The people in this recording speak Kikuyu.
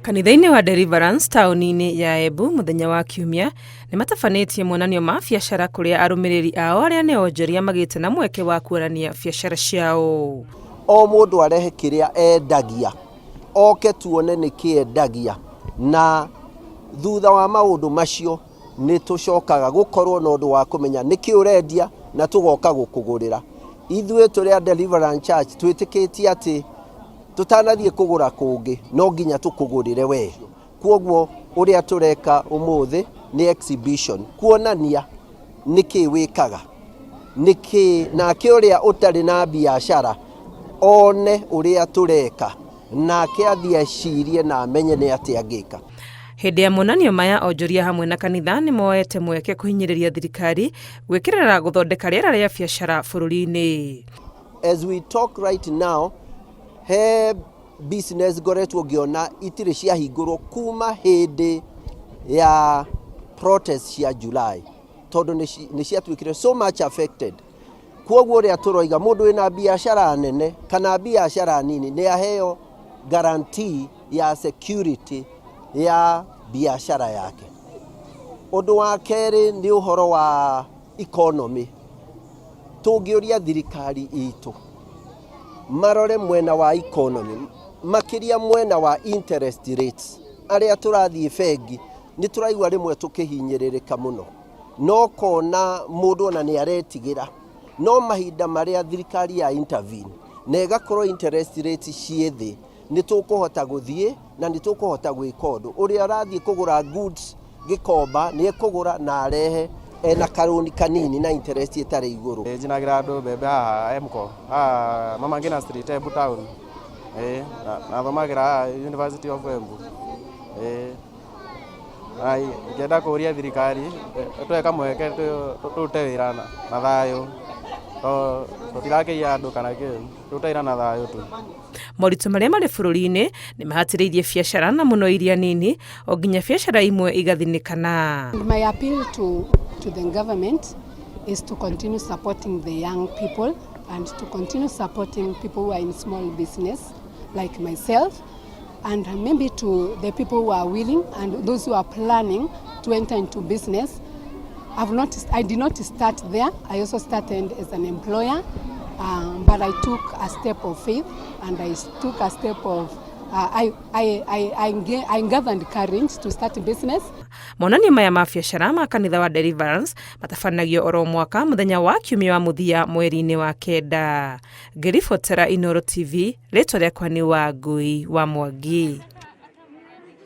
Kanitha-inĩ wa Deliverance taũni-inĩ ya Embu mũthenya wa Kiumia nĩ matabanĩtie monanio ma biacara kũrĩa arũmĩrĩri ao arĩa nĩ onjoria magĩte na mweke wa kuonania biacara ciao. O mũndũ arehe kĩrĩa endagia, oke tuone nĩkĩ endagia, na thutha wa maũndũ macio nĩ tũcokaga gũkorwo na ũndũ wa kũmenya nĩkĩ ũrendia na tũgoka gũkũgũrĩra. Ithuĩ tũrĩ a Deliverance Church twĩtĩkĩtie atĩ tũtanathiĩ kũgũra kũngĩ no nginya tũkũgũrĩre we. Kwoguo ũrĩa tũreka ũmũthĩ nĩ exhibition, kuonania nĩkĩ wĩkaga, nĩkĩ nake ũrĩa ũtarĩ na biacara one ũrĩa tũreka, nake athiĩ ecirie na amenye nĩ atĩa angĩka. Hĩndĩ ya monanio maya onjoria hamwe na kanitha nĩ moete mweke kũhinyĩrĩria thirikari gwĩkĩrĩra gũthondeka rĩera rĩa biacara bũrũri-inĩ. As we talk right now, he business ngoretwo ngĩona itirĩ ciahingũrwo kuma hĩndĩ ya protest cia July, tondũ nĩ ciatuĩkire so much affected. Kwoguo ũrĩa tũroiga, mũndũ wĩna biacara nene kana biacara nini nĩ aheo guarantee ya security ya biacara yake. Ũndũ wa kerĩ nĩ ũhoro wa economy. Tũngĩũria thirikari itũ marore mwena wa economy, makĩria mwena wa interest rates. Arĩa tũrathiĩ bengi nĩ tũraigua rĩmwe tũkĩhinyĩrĩrĩka mũno, no kona mũndũ ona nĩ aretigĩra. No mahinda marĩa thirikari ya intervene na ĩgakorwo interest rates ciĩ thĩ, nĩ tũkũhota gũthiĩ na nĩ tũkũhota gwĩka ũndũ. Ũrĩa ũrathiĩ kũgũra goods Gĩkomba nĩ ekũgũra na arehe ena karũni kanini na interest ĩtarĩ igũrũ. Njinagĩra andũ mbembe haha Emco, haha Mama Ngina Street, Embu Town. Ĩĩ, na thomagĩra haha University of Embu. Ĩĩ, na ingĩenda kũria thirikari ĩtũhe kamweke tũrute wĩra na thayũ, tondũ tũtirakĩiya andũ kana kĩ, tũrute wĩra na thayũ tu. Moritũ marĩa marĩ bũrũri-inĩ nĩ mahatĩrĩirie biacara na mũno iria nini o nginya biacara imwe igathinĩkana. My appeal to the government is to continue supporting the young people and to continue supporting people who are in small business like myself, and maybe to the people who are willing and those who are planning to enter into business. I did not start there. I also started as an employer, but I took a step of faith and I took a step of, I gathered courage to start a business. Monanio maya ma biacara ma kanitha wa Deliverance matabanagio oro mwaka mũthenya wa Kiumia wa mũthia mweri-inĩ wa 9. Ngĩribotera Inooro TV, rĩtwa rĩakwa nĩ Wangui wa Mwangi.